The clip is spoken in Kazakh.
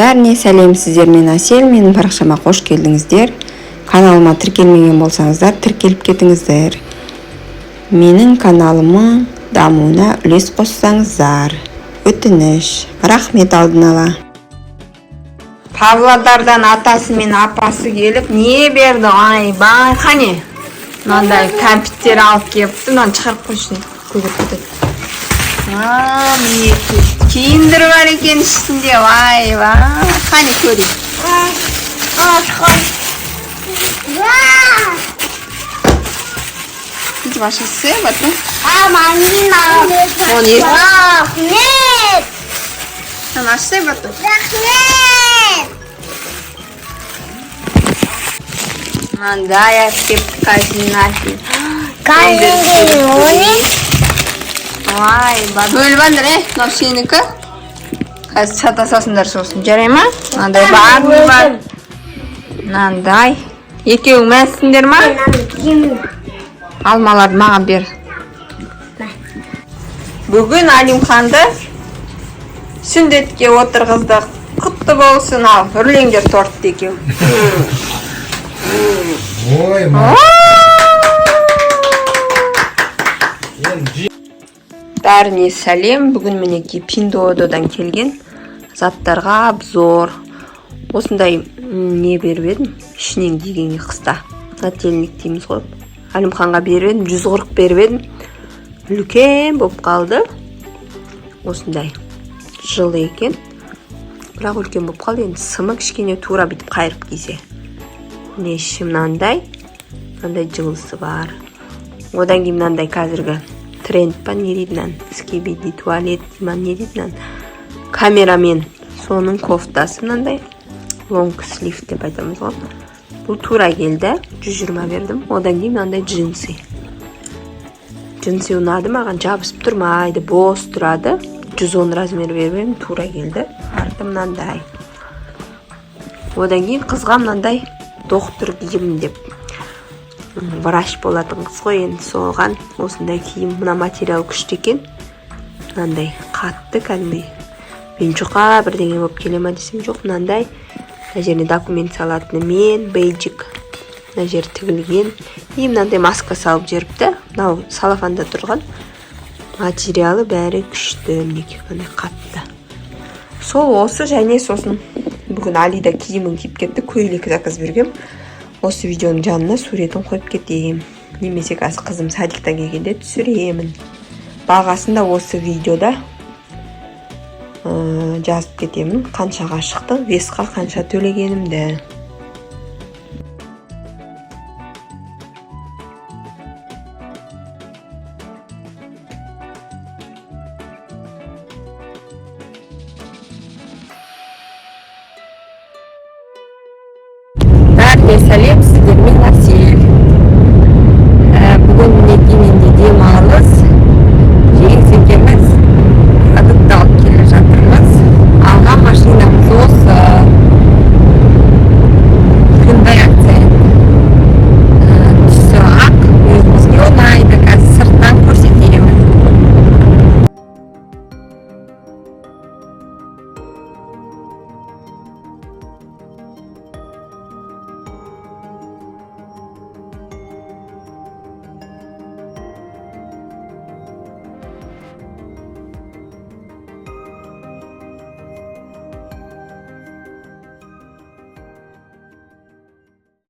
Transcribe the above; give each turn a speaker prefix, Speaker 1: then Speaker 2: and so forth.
Speaker 1: Бәріне сәлем, сіздер мен Әсел, менің парақшама қош келдіңіздер. Каналыма тіркелмеген болсаңыздар, тіркеліп кетіңіздер. Менің каналымның дамуына үлес қоссаңыздар. Өтініш. Рахмет алдын ала.
Speaker 2: Павлодардан атасы мен апасы келіп не берді? Айбай, қане? Мынандай кәмпиттер алып келіпті. Мынаны шығарып қойшы, көгеріп кетеді. А, мінекей. Киндер бар екен ішінде. Айбай, қане көрейік. Бүйтіп ашасыз, батыр? Оны
Speaker 3: Рахмет!
Speaker 2: Мынаны ашсай, батыр.
Speaker 3: Рахмет!
Speaker 2: Мынандай алып келіпті қазинафи.
Speaker 3: Кәдімгі оны
Speaker 2: Айбай, бөліп алыңдар, е, мынау сенікі. Қазір шатасасыңдар сосын, жарай ма? Мынандай бар, бар. Мынандай. Екеуің мәзсіңдер ма? Алмаларды маған бер. Бүгін Алимханды сүндетке отырғыздық. Құтты болсын, ал, үрлеңдер тортты екеуің.
Speaker 4: Ой, ма. Енді
Speaker 2: Бәріне сәлем. Бүгін мінекей Пиндуодуодан келген заттарға обзор. Осындай не беріп едім, ішінен кигенге қыста. Нательник дейміз ғой. Әлімханға беріп едім, 140 беріп едім. Үлкен болып қалды. Осындай жылы екен. Бірақ үлкен болып қалды. Енді сымы кішкене тура бүйтіп қайырып кисе. Міне іші мынандай. Мынандай жылысы бар. Одан кейін мынандай қазіргі тренд па, не дейді мынаны, скибиди туалет дей ма, не дейді мынаны, камерамен соның кофтасы мынандай лонг слив деп айтамыз ғой. Бұл тура келді, 120 бердім. Одан кейін мынандай джинсы. Джинсы ұнады маған, жабысып тұрмайды, бос тұрады. 110 размер беріп едім, тура келді. Арты мынандай. Одан кейін қызға мынандай доктор киім деп, врач болатын қыз ғой енді, соған осындай киім. Мына материал күшті екен, мынандай қатты, кәдімгідей. Мен жұқа бірдеңе болып келе ма десем, жоқ. Мынандай мына жеріне документ салатыны мен бейджик, мына жері тігілген. И мынандай маска салып жіберіпті, мынау салафанда тұрған. Материалы бәрі күшті, мінекей, мынандай қатты. Сол осы. Және сосын бүгін Алида киімін киіп кетті, көйлек заказ бергем. Осы видеоның жанына суретін қойып кетейін немесе қазір қызым садиктан келгенде түсіремін. Бағасын да осы видеода жазып кетемін, қаншаға шықты, весқа қанша төлегенімді. Бәріне сәлем, сіздермен